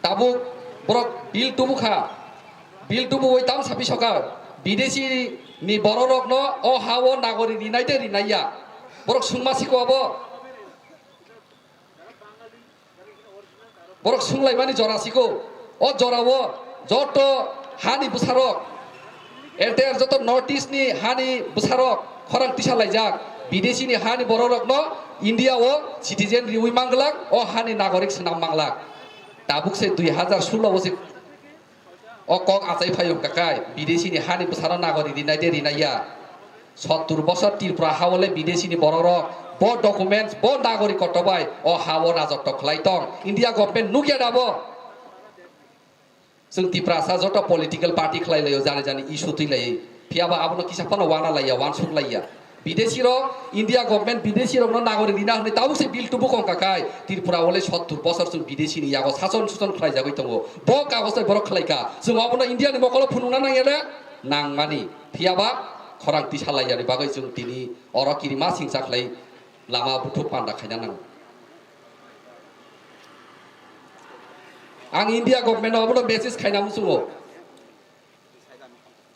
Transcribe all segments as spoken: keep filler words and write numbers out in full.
Tabuk borok bill tubukha, bill tubuwi tam sapi soka, bidesi ni borok rokno o ha o nagori rinai de rinai ya, borok sungma siko abo. Borok sunglaimani jora siko. O jorao joto hani bwsarok, entire joto North East ni hani bwsarok khorang tisa laijak. Bidesi ni hani borok rokno India o citizen riwi manglak, o hani nagorik swnam manglak. Tabuk se dui hazar sulo o se O kok achai phaio hwnkha khe, bidesi ni hani bwsano nagori rinai de rinai ya. Sottur bosor Tripura ha o le bidesi ni borok rok bo documents, bo nagori koto bai o ha o rajotto khlai tong. India government nukya da bo? Chwng Tiprasa joto political party khlai laio, jani jani issue twi lai. Phiya ba abono kisa phano wana laiya, wansuk laiya. Bidesi rok, India government bidesi rokno nagori rina hwnwi tabuk se bill tubu kong kakai. Tripura o le sottur bosor chwng bidesi ni yago sason suson khlai jagwi tongo. Bo kagoz bai borok khlai kha. Chwng obono India ni mokolo phunukna nangya de? Nangmani. Phiya ba khorang tisa laiyani bagwi chwng tini oro kirima singcha khlai lama buthuk panda khaina nango. Ang India government no obono message khaina muchungo.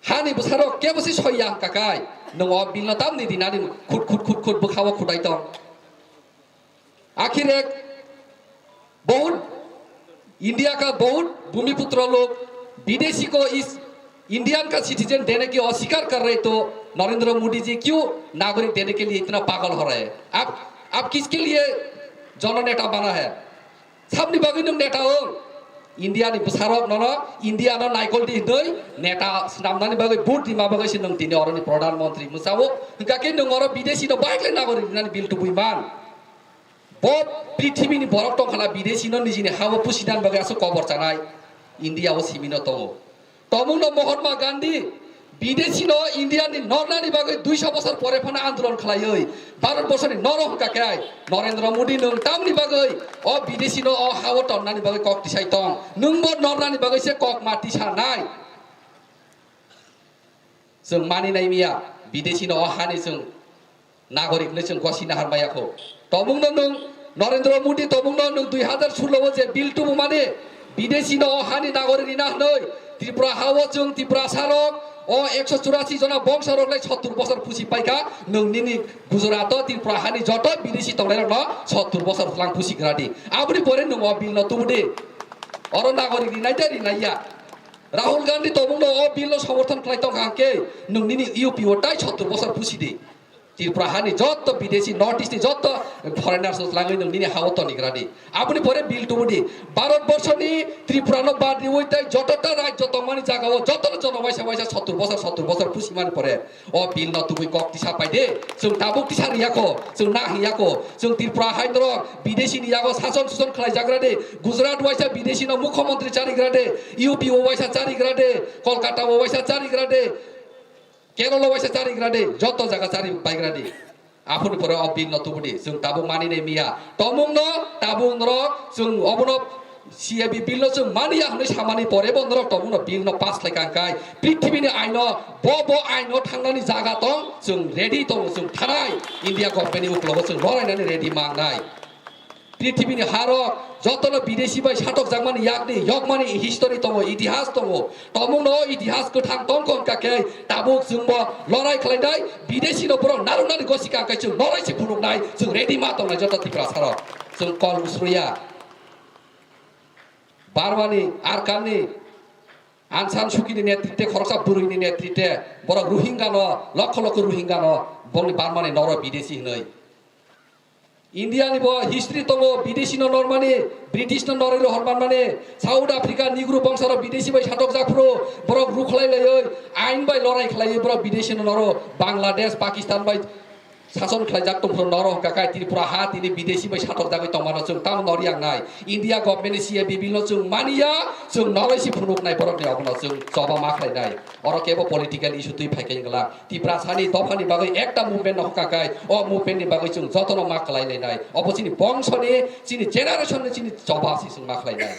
Hani bwsarok kebo se soiya hwnkha kai, nwng o bill no tamni rinani khut khut khut khut bwkha o khudai tong. Akhir ek bahut India ka bahut bhumiputro log bidesi ko is Indian ka citizen dene ke aswikar kar rahe to Narendra Modi ji kyu nagorik dene ke liye itna pagal ho rahe? Aap, aap kiske liye jananeta bana hai? Sabni bagwi nwng neta wng? India ni bwsarok nono India no naikol di hwnwi neta snamnani bagwi, vote rima bagwi se nwng tini oroni pradhan mantri mwsao. Hwnkha khe nwng oro bidesi no bahai khlai nagori rinani bill tubui man. Bo prithibini borok tongkha na bidesi no nijini ha o pusinani bagwi aswk kobor chanai India o simi no tongo. Tomungno Mahatma Gandhi bidesi no India ni nornani bagwi duiso bosor pore phano andolon khlaiwi Bharat borsoni noro hwnkha khe Narendra Modi nwng tamni bagwi o bidesi no o ha o tonnani bagwi kok tisai tong? Nwng bo nornani bagwi se kok ma tisa nai. Chwng mani nai miya, bidesi no o hani chwng nagorik hwnwi chwng gosi nahar maya kho. Tomungno nwng Narendra Modi tomungno nwng dui hazar sulo o je bill tubumani bidesi no o hani nagorik rina hwnwi Tripura ha o chwng Tripura sarok o ekso churasi jona bongso rok lai sottur bosor pusi paikha, nwng nini Gujarat o Tripura hani joto bidesi tongnai rokno sottur bosor lang pusi gradi. Aboni pore nwng o bill no tubudi. Oro nagorik rinai de rinai ya. Rahul Gandhi tomungno o bill no somorthon khlai tongkha hwnkhe nwng nini U P o tai sottur bosor pusi di. Tripura hani jotto bidesi, North East ni jotto foreigners no twlangwi nwng nini ha o tonigra di. Aboni pore bill tubudi. Bharat borsoni Tripura no bad riwi tai jotota rajyo tongmani jaga o jotono jono waisa waisa sottur bosor, sottur bosor pusimani pore o bill no tubui kok tisa pai de. Chwng tabuk tisa riya kho, chwng na hiya kho. Chwng Tripura hai norok bidesi ni yago sason suson khlai jagra de. Gujarat waisa bidesi no mukhyamantri charigra de. U P o waisa charigra de. Kolkata o waisa charigra de. Kerala waisa charigra de, joto jaga chari baigra de. Aphuru pore o bill no tubudi, chwng tabuk mani nai miya. Tomung no, tabuk norok, chwng obono C A B bill no chwng mani ya hwnwi samani pore bo norok tomung no bill no pass khlai kang kai. Prithibini aino, bo bo aino thangnani jaga tong, chwng ready tong, chwng thanai. India government ni uklogo chwng lorainani ready mangnai. Prithibini harok jotono bidesi bai satokjakmani yakni yokmani history tongo, itihas tongo. Tomungno o itihas kwthang tongkha hwnkha khe tabuk chwngbo lorai khlainai, bidesino borok narwknani gosi kang khe chwng lorai se phunuknai, chwng ready ma tongnai joto Tiprasarok. Chwng kol usruya. Barmani, Arkanni, Aung San Suu Kyi ni netrite, khoroksa bwrwini netrite, borok Rohingya no, lokho lokho Rohingya no, bongni Barmani noro bidesi hinwi. India ni bo history tongo, bidesi no normani, British no norwi rohor manmani, South Africa Negro bongsa rok bidesi bai satok japhuru, borok rukhlai laiwi, ain bai lorai khlaiwi borok bidesi no noro, Bangladesh, Pakistan bai sason khlaijak tongphuru noro hwnkha kai Tripura ha tini bidesi bai satok jagwi tongmano chwng tamo nori ang nai. India government ni C A B bill no chwng maniya, chwng noroi si phunuk nai borok ni obono chwng choba ma khlai nai. Oro kebo political issue twi phai khe wngla. Tiprasani dophani bagwi ekta movement no hwnkha kai, o movement ni bagwi chwng jotono ma khlai lainai. Obo chini bongsoni, chini generation ni chini choba se chwng ma khlai nai.